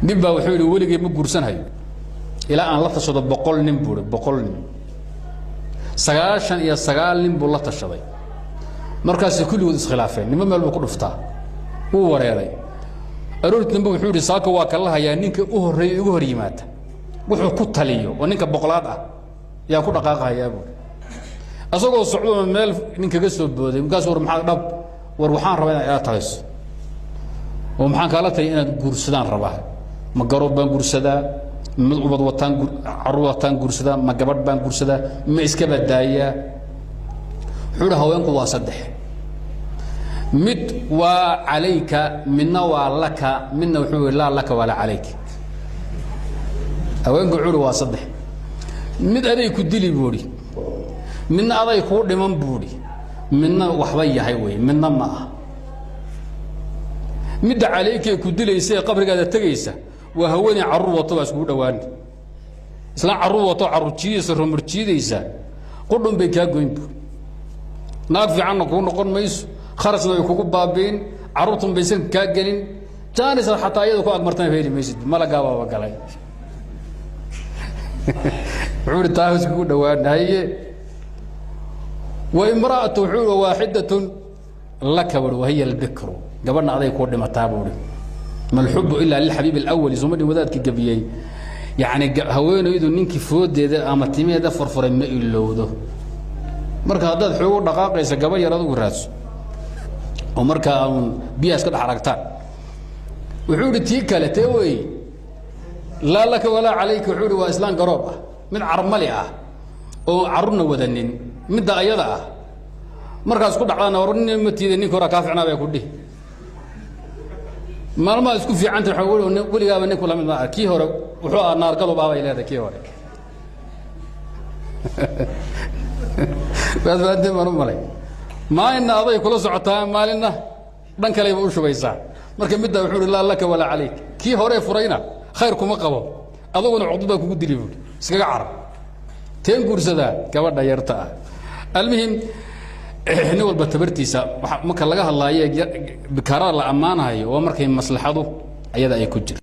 Nin baa wuxuu yidhi, weligay ma guursanhayo ilaa aan la tashado 100 nin, buu i. 100 nin, 99 nin buu la tashaday. Markaasay kulligood iskhilaafeen, nimo meel buu ku dhuftaa, wuu wareeray. Aroorti dambe wuxuu yidhi, saaka waa kala hayaa, ninka u horreeya igu hor yimaada wuxuu ku taliyo oo ninka 100aad ah yaa ku dhaqaaqahayaa, buui. Asagoo socdona meel nin kaga soo booday. Markaasu, war maxaa dhab? War waxaan rabaa inaad ila taliso. Oo maxaan kaala taliya? Inaad guursadaan rabaa. Ma garoob baan guursadaa? Mid ubad wataan, carruur wataan guursadaa? Ma gabadh baan guursadaa? Ma iska badaayaa? Wuxuu ihi, haweenku waa saddex: mid waa calayka, midna waa laka, midna wuxuu yihi laa laka walaa calayka. Haweenku, wuxuu ihi, waa saddex: mid aday ku dili, buu ihi, midna aday kuu dhiman, buu ihi, midna waxba yahay wey, midna ma ah. Midda calaykee ku dilaysa ee qabrigaada tegaysa waa haweeney carruur wato, baa iskugu dhawaani. Islaan carruur wato, carruur jiidaysa, romor jiidaysa, qudhun bay kaa goyn, bu. Naag fiicanna kuu noqon mayso, kharasna way kugu baabi'in, carruurtun baysan kaa gelin, jaanisad xataa iyada ku agmartana heli maysid, malagaabaaba galay. Wuxuu ihi, taa iskugu dhawaan haye. Wa imra'atu, wuxuu ihi, waaxidatun laka, bui, wahiya albikru. Gabadhna aday kuu dhimataa, buu ihi. ما الحب إلا للحبيب الأول, sooma dhin wadaadkii gabiyey? Yacni haweenaydu ninkii foodeeda ama timeeda furfuray ma ilowdo. Marka haddaad xoogu dhaqaaqaysa, gabadh yar adugu raadso oo markaa uun biyaha iska dhex aragtaan. Wuxuu ihi, tii kale tee wey? Laa laka walaa calayka, wuxuu ihi, waa islaan garoob ah, mid carmali ah oo carruurna wadanin. Midda ayada ah markaas ku dhacdana, war nin ma tiida, ninka horaa kaa ficnaa, bay ku dhihi. Maalmaha isku fiicanta weligaaba ninku lamid ma. Kii hore wuxuu ahaa naargalob ah, bay leedahay kii hore. Waad fahanteen baan u malay. Maalinna aday kula socotaa, maalinna dhan kaleyba u shubaysaa. Marka middaa wuxuu uhi, laa laka walaa calayk. Kii horee furayna khayr kuma qabo, aduguna cuqdad baa kugu dili, buui, iskaga carab. Teen guursadaa? Gabadha yarta ah. Almuhim, nin walba tabartiisa. Marka laga hadlaayo bikaarada la ammaanahayo waa markay maslaxadu ayada ay ku jirto.